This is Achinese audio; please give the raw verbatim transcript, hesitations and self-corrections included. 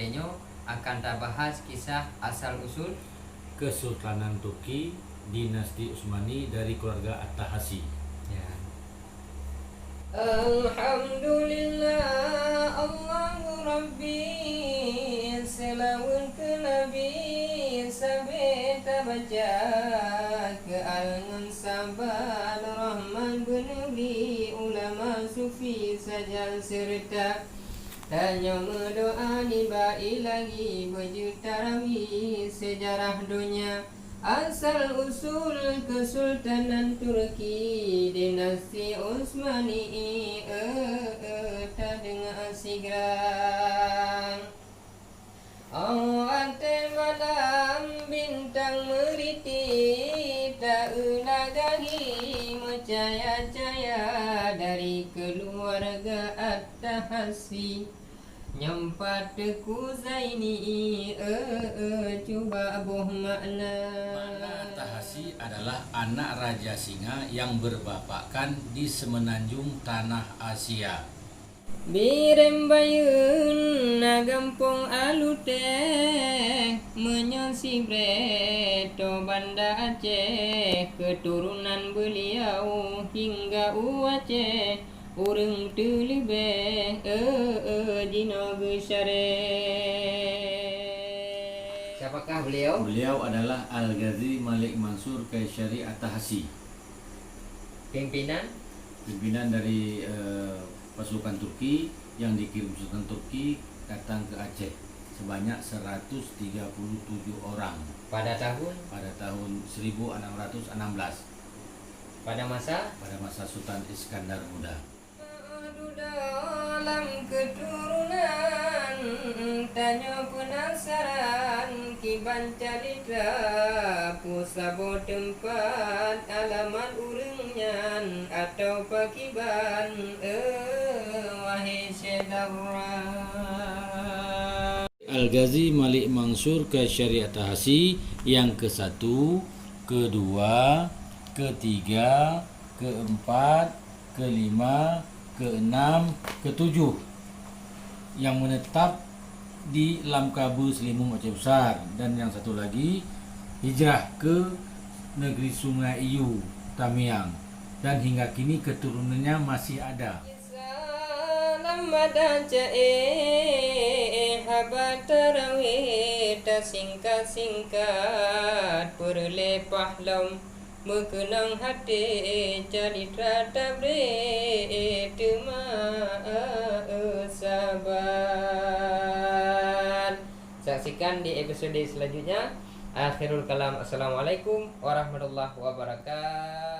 Nyoe akan tabahas kisah asal usul Kesultanan Turki, dinasti Utsmani dari keluarga At-Tahasi. Ya. Alhamdulillah, Allahu Rabbi, seulaweuet keu Nabi, sabe tabaca keu al ngon saban, rahmat beuneubri ulama sufi sajan seureuta. Tanyoe meudoa nibak Ilahi beujeuet tarami seujarah donya. Asal usul Kesultanan Turki, dinasti Utsmani, eh, eh, tadeungoe sigra. Oh, watèe malam bintang meuriti, ta-eu lagèe meucahya-cahya dari keuluwarga At-Tahasi. Nyoe pat Teuku Zaini, eh, eh, cuba boh makna. Makna Tahasi adalah anak Raja Singa yang berbapakkan di Semenanjung Tanah Asia. Birem Bayeuen na gampông Aluteh, meunyoe sibrèe tô Banda Aceh, keuturonan beuliau hingga u Aceh. Ureueng teuleubeh, eh, eh, jinoe geusyarèe. Siapakah beliau? Beliau adalah Al-Ghazi Malik Mansur Kaisari At-Tahasi. Pimpinan? Pimpinan dari, eh, pasukan Turki yang dikirim Sultan Turki datang ke Aceh sebanyak seratus tiga puluh tujuh orang. Pada tahun? Pada tahun seribu enam ratus enam belas. Pada masa? Pada masa Sultan Iskandar Muda. Duda lam keuturonan, tanyoe peunasaran kiban calitra, peue saboh teumpat alamat ureueng nyan, atawa kiban, eh, wahé syedara. Al-Ghazi Malik Mansur Kaisari At-Tahasi yang kesatu, kedua, ketiga, keempat, kelima, keenam, ketujuh yang menetap di Lam Kabeue Seulimeum Aceh Besar, dan yang satu lagi hijrah ke negeri Sungai Iyu, Tamiang, dan hingga kini keturunannya masih ada. Salam adak ca'e, haba taraweh tasingkat-singkat, peureulée pahlom meukeunong haté, calitra tabré teuma saban. Saksikan di episode selanjutnya. Akhirul kalam, assalamualaikum warahmatullahi wabarakatuh.